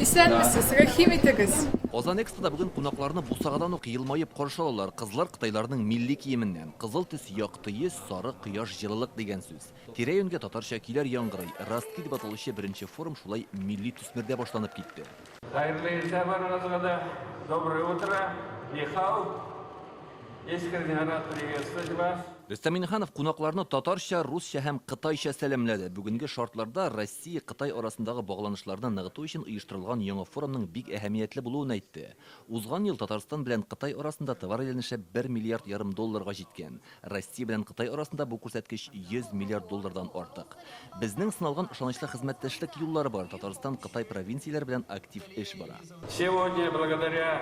Исәнмесез, рәхим итегез! Казан Экспода бүген кунакларны бусагадан ук елмаеп каршы алалар. Кызлар кытайларның милли киеменнән. Кызыл төс якты йөз, сары кояш җылылык дигән сүз. Тирә-юньгә татарча көйләр яңгырый. Ростки дип аталучы беренче форум шулай милли төсмердә башланып китте. Хәерле иртә барыгызга да! Доброе утро! Нихау! Искренне рад приветствовать вас. Рөстәм Миңнеханов кунакларны татарча, русча һәм кытайча сәламләде. Бүгенге шартларда Россия, Кытай арасындагы багланышларны ныгыту өчен оештырылган яңа форумның бик әһәмиятле булуын әйтте. Узган ел Татарстан белән Кытай арасында товар әйләнеше бер миллиард ярым долларга җиткән. Россия белән Кытай арасында бу күрсәткеч 100 миллиард доллардан артык. Безнең сыналган ышанычлы хезмәттәшлек юллары бар, Татарстан-Кытай провинцияләре белән актив эш бара. Сегодня, благодаря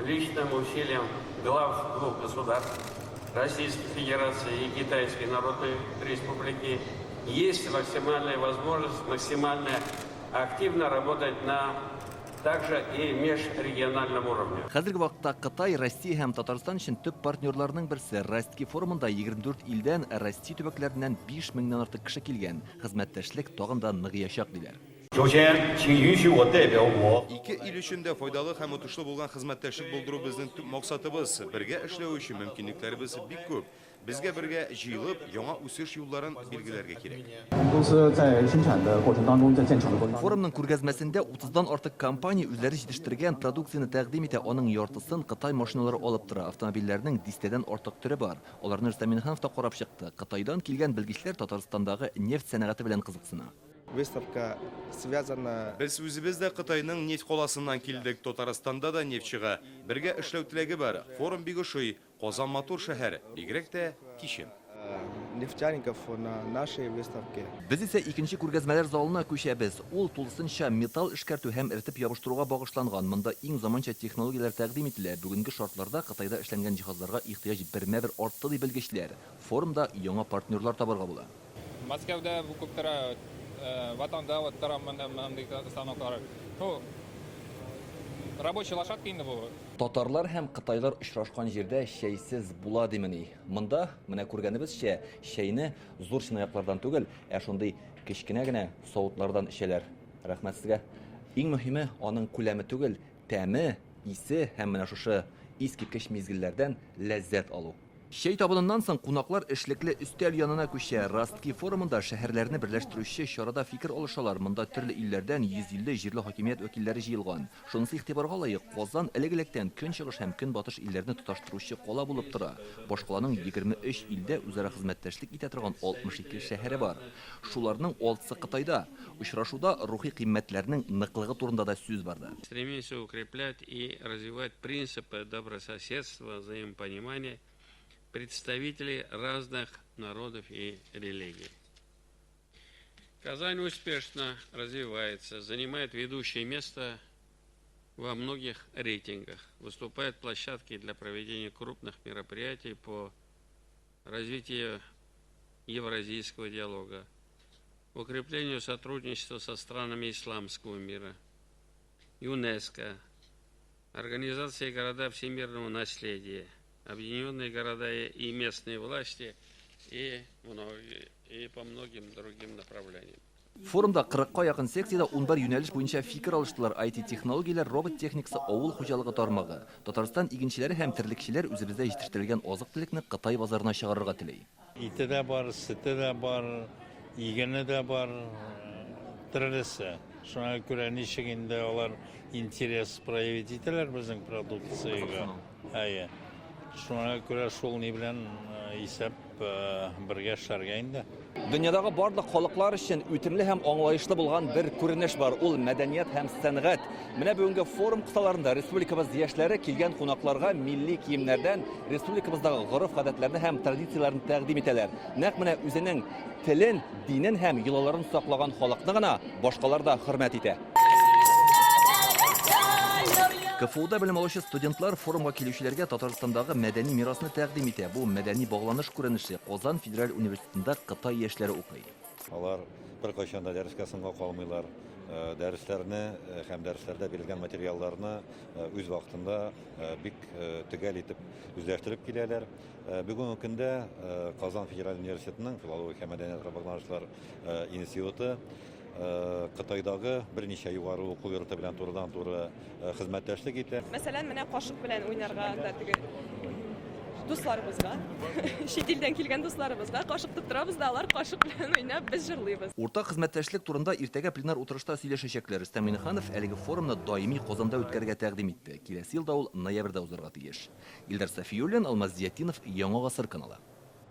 личным усилиям глав двух государств, Российской Федерации и Китайской Народной Республики, есть максимальная возможность максимально активно работать на также и межрегиональном уровне. Хәзерге вакытта Кытай Россия һәм Татарстан өчен төп партнерларның берсе. Ростки форумында 24 илдән, Россия төбәкләреннән 5 меңнән артык кеше килгән. Хезмәттәшлек тагын да ныгыячак, диләр. Ике ил өчен дә файдалы һәм отышлы булган хезмәттәшлек булдыру безнең төп максатыбыз. Бергә эшләү өчен мөмкинлекләребез бик күп. Безгә бергә җыелып, яңа үсеш юлларын билгеләргә кирәк. Форумның күргәзмәсендә утыздан артык компания үзләре җитештергән продукцияне тәкъдим итә, аның яртысын Кытай машиналары алып тора. Автомобильләрнең дистәдән артык төре бар. Аларны Рөстәм Миңнеханов та карап чыкты. Кытайдан килгән белгечләр Татарстандагы нефть сәнәгате белән кызыксына. Выставка связана. Без үзебез дә Кытайның нефть каласыннан килдек, Татарстанда да нефть чыга. Бергә эшләү теләге бар. Форум бик ошый. Казан матур шәһәр, бигрәк тә кичен. Нефтяников на нашей выставке. Без исә икенче күргәзмәләр залына күчәбез. Ул тулысынча металл эшкәртү һәм эретеп ябыштыруга багышланган. Монда иң заманча технологияләр тәкъдим ителә. Бүгенге шартларда Кытайда эшләнгән җиһазларга ихтыяҗ бермә-бер артты, ди белгечләр. Форумда яңа партнерлар табарга була. Мәскәүдә бу күп тора, Ватанда вот тора мондый станоклар. Ну, рабочий лошадка инде бу. Татарлар һәм кытайлар очрашкан җирдә чәйсез була димени? Монда, менә күргәнебезчә, чәйне зур чынаяклардан түгел, ә шундый кечкенә генә савытлардан эчәләр. Рәхмәт сезгә. Иң мөһиме, аның күләме түгел, тәме, исе һәм менә шушы искиткеч мизгелләрдән ләззәт алу. Чәй табыныннан соң кунаклар эшлекле өстәл янына күчә. Ростки форумында шәһәрләрне берләштерүче чарада фикер алышалар. Монда төрле илләрдән 150 җирле хакимият вәкилләре җыелган. Шунысы игътибарга лаек, Казан элек-электән Көнчыгыш һәм Көнбатыш илләрне тоташтыручы кала булып тора. Башкаланың 23 илдә үзара хезмәттәшлек итә торган 62 шәһәре бар. Шуларның алтысы Кытайда. Очрашуда рухи кыйммәтләрнең ныклыгы турында да сүз барды. Стремимся укреплять и развивать принципы добрососедства, взаимопонимания представителей разных народов и религий. Казань успешно развивается, занимает ведущее место во многих рейтингах, выступает площадкой для проведения крупных мероприятий по развитию евразийского диалога, укреплению сотрудничества со странами исламского мира, ЮНЕСКО, Организации города всемирного наследия, Объединенные города и местные власти и, многие, и по многим другим направлениям. Форумда 40-ка якын секциядә 11 юнәлеш буенча фикер алыштылар, IT-технологияләр, робот техникасы, авыл хуҗалыгы тармагы. Татарстан игенчеләре һәм терлекчеләр үзебездә җитештерелгән азык-төлекне Кытай базарына чыгарырга тели. Ите дә бар, сөте дә бар, игене дә бар, төрлесе. Шуңа күрә ничек инде алар интерес проявить итәләр безнең продукциягә. Әйе. Шуңа күрә шул ни белән исәп бергә эшләргә инде. Дөньядагы барлык халыклар өчен үтемле һәм аңлаешлы булган бер күренеш бар. Ул мәдәният һәм сәнгать. Менә бүгенге форум кысаларында республикабыз яшьләре килгән кунакларга милли киемнәрдән республикабыздагы гореф-гадәтләрне һәм традицияләрне тәкъдим итәләр. Нәкъ менә үзенең телен, динен һәм йолаларын саклаган халыкны гына башкалар да хөрмәт итә. КФУда белем алучы студентлар форумга килүчеләргә Татарстандагы мәдәни мирасны тәкъдим итә. Бу мәдәни багланыш күренеше. Казан федераль университетында Кытай яшьләре укый. Алар беркайчан да дәрескә соңга калмыйлар. Дәресләрне һәм дәресләрдә бирелгән материалларны үз вакытында бик төгәл итеп үзләштереп киләләр. Бүгенге көндә Казан федераль университетының филология һәм мәдәниятара багланышлар институты. Кытайдагы берничә югары уку йорты белән турыдан-туры хезмәттәшлек итә. Мәсәлән, менә кашык белән уйнарга да теге дусларыбызга, чит илдән килгән дусларыбызга кашык тоттырабыз да, алар кашык белән уйнап, без җырлыйбыз. Уртак хезмәттәшлек турында иртәгә пленар утырышта сөйләшәчәкләр. Рөстәм Миңнеханов әлеге форумны даими Казанда үткәрергә тәкъдим итте. Киләсе елда ул ноябрьдә узарга тиеш. Илдар Сафиуллин, Алмаз Зиятдинов, Яңа гасыр каналы.